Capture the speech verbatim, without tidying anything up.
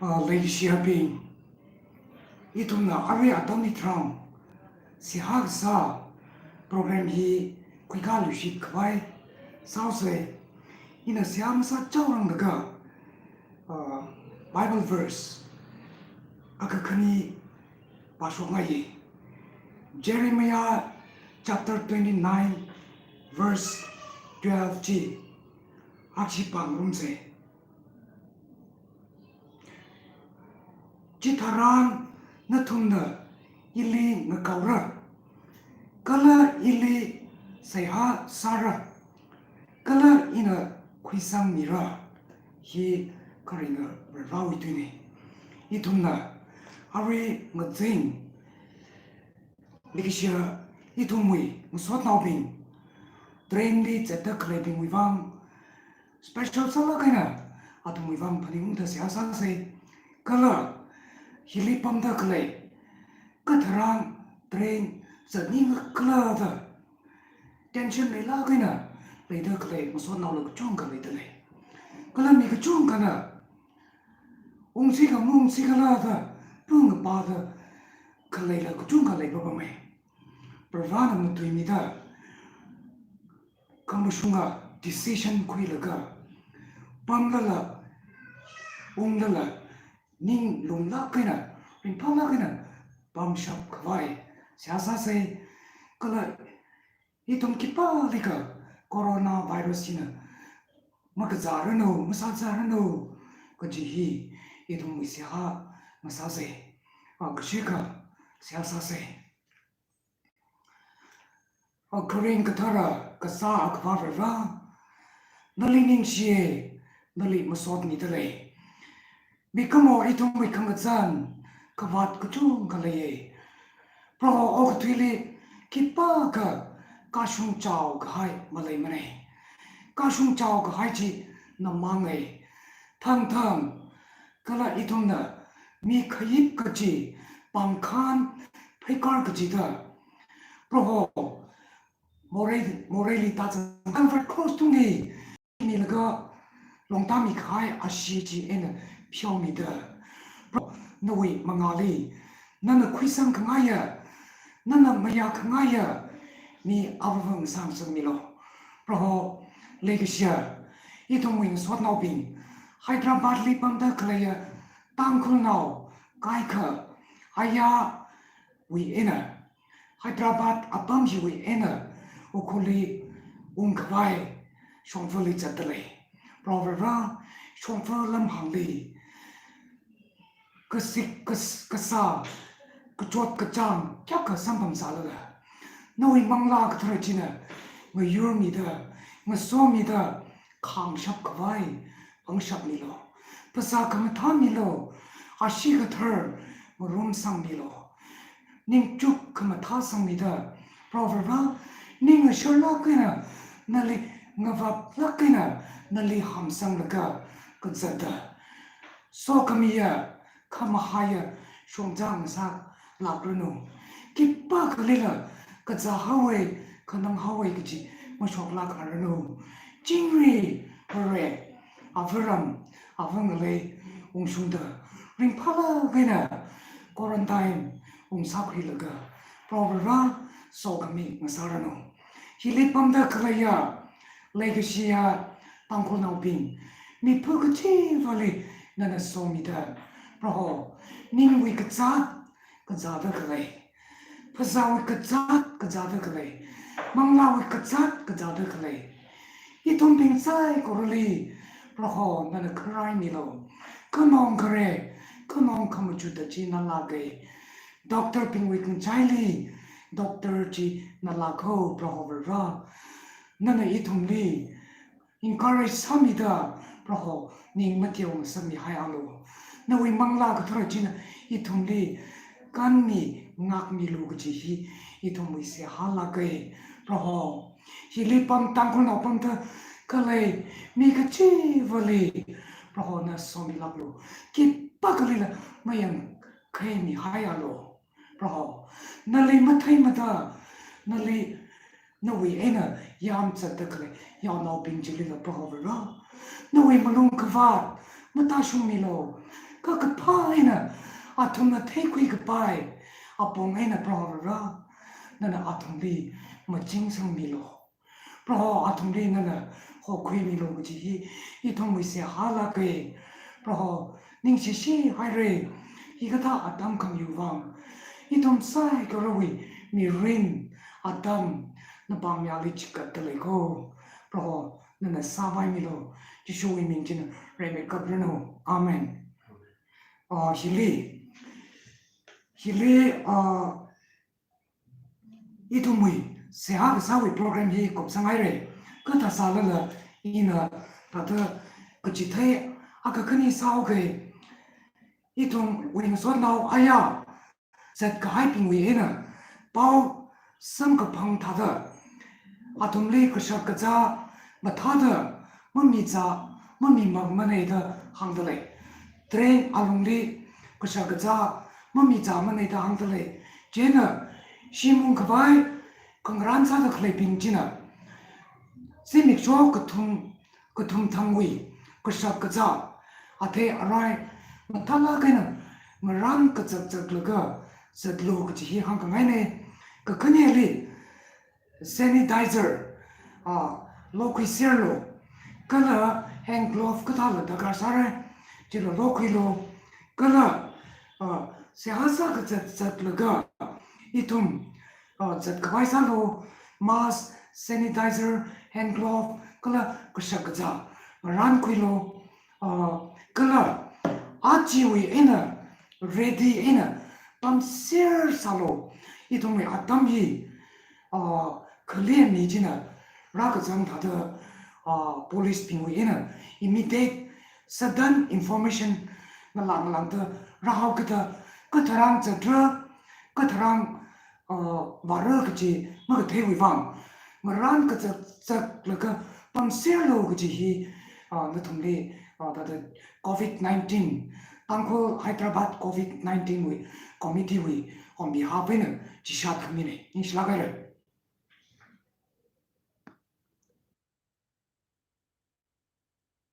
Ah, leishiyabing, ithumna arui atam hitharan seihā kasā program hi khuikāluishit khavai sāsei. Ina seihā masāchaoranglaga, ah, Bible verse akha khani pāshokngaiye. Jeremiah chapter twenty-nine, verse twelve chi achi pāngarumsei. Chitharan nathumna ili ngakaora, kala ili seihā sāra, kala ina khuisangmira. Hi kharinga Varewui tuine. Ithumna arui ngazin leikashiya ithumwui ngasotnaobing, train li zatda khaleibingwui vang special sālāk eina athumwui vang phaningungda seihā sāsei. Kala hili pamda khalei, katharan train zatninga khala da tension leilāk eina leida khalei ngasotnaola kachungkha leidalei. Kala mi kachungkhana ungsi kha maungsi khala da phungapa da khaleila kachungkha leipapamei. Varena matuimida khamashunga decision khuilaga, pamlala, unglala, ninglumlāk eina, ringphālāk eina pamshap khavai seihā sāsei. Kala ithum khipālikha coronavirus hina makazāranu, masāzāranu kaji hi ithumwui seihā masāsei. Ah, kashikha seihā sāsei. Ah, kharing kathara kasā Akhava Vare, nali ningshiye, nali masotmidalei. Mikumo ithumwui khangazan khavāt kachungkha leiye. Proho, okathuili khipākha kashung chaokahai maleimanei. Kashung chaokahai chi namangei. Thangthang kala ithumna mi khayip kaji, pāngkhān pheikar kajida, Proho, morei, moreili tāzang Calvary Cross tungli milaga longtāmi kahai ashee chi eina pheomida, Proho, nawui mangāli nana khuisang khangaiya, nana mayā khangaiya mi avāvang sāngasakmilu. Proho, leikashiya ithumwui ngasotnaobing, Hyderabad li pamda khaleiya Tangkhulnao kaikha ayāwui eina, Hyderabad apam hiwui eina Ukhrulli ungkhavai shongfali zatdalei. Proho Vare, shongfa lamhāngli kasik kas-, kasā, kachot kachāng kayākha samphang sālala, nawui Manglā Kathara china ngayurmida, ngasomida, khāngshap khavai pangshap milu. Phasā khamathā milu, ashee kathar ngarumsang milu. Ningchuk khamathā sangmida, Proho Vare, ning ngasharlāk eina nali, ngavaplāk eina nali hamsanglaga kazatda, sokhamiya, khamahaiya shongzā ngasālākranu. Khipākhalila kazā haowei, khanang haowei kaji mashoklāk haoranu. Chingri Vare, avaram, avangalei ungshungda, ringphālāk eina quarantine ungsākhuilaga, Proho Vare, sokhami ngasāranu. Hili pamda khaleiya leikashiya Tangkhulnaobing, mipā kachivāli nana somida, Proho, ningwui kazāt kazāda khalei, phasāwui kazāt kazāda khalei, manglāwui kazāt kazāda khalei, ithumbing saikorali, Proho, nana kharai milu. Khanong khare, khanong khamachut da chi nalākei. Doctor bingwui khangachāili, doctor chi nalākho, Proho Vare. Nana ithumli encourage sāmida, Proho, ning mateo ngasakmihaialu. Nawui Manglā Kathara china ithumli kanmi ngākmilu kaji hi ithumwui seihā lākei, Proho. Hili pam Tangkhulnao pamda khalei mi kachivāli, Proho, na somilāklu. Khipākhalila mayangkhaimihaialu. Proho, nali matheimada, nali, nawui eina yāmzatda khalei yaonaobing chilila, Proho Vare, nawui malung kavāt matāshungmilu. kakaphā eina athumna theikhui kapai apong eina Proho Vare, nana athumli machingsangmilu. Proho athumli nana hokhuimilu kaji hi ithumwui seihā lāka. Proho ningshishi haira, hikathā atam khamiwui vang ithum saikorawui mirin atam napāng mayāli chigatda leiko. Proho nana sāpaimilu, Jishuwui ming china reimei kapranu. Amen. Ah, hili, hili, ah, ithumwui seihā kasāwui program hi kupsanghaira. Kathā sālala ina thāda kachithei akha khani sāhaoka. Ithumwui ngasotnao aya zatkahaibingwui eina pao samkaphang thāda athumli kashak kazā mathāda mamizā mamimakmana da hāngda lei. Train alungli kashak kazā mamizāmana da hāngda lei. Chieina shim ungkhavai khangarān sāda khaleibing china zimiksho kathum, kathum thangwui kashak kazā, athei arai mathālāk eina ngarān kazakzaklaga zatlu kaji hi hāngkhangaina. Kakhaneli sanitizer, ah, lokhuiserlu. Kala hand glove kathāla darkar sāra, chila lokhuilu. Kala, ah, seihā sā kazakzak laga ithum, ah, zatkhavai sālu, mask, sanitizer, hand glove, kala kashak kazā ngarānkhuilu. Ah, kala achiwui eina ready eina pamser sālu. Ithumwui atam hi, ah, khalei mi china rākazang thāda, ah, police bingwui eina immediate sudden information ngalāng ngalāngda rāhaokida, katharan zatra, katharan, ah, vāra kaji makatheiwui vang, ngarān kazakzak laga pamserlu kaji hi, ah, nathumli, ah, thāda covid nineteen, Tangkhul Hyderabad covid nineteen wui committee wui on behalf eina chishat khamina. Ningshilāk haira.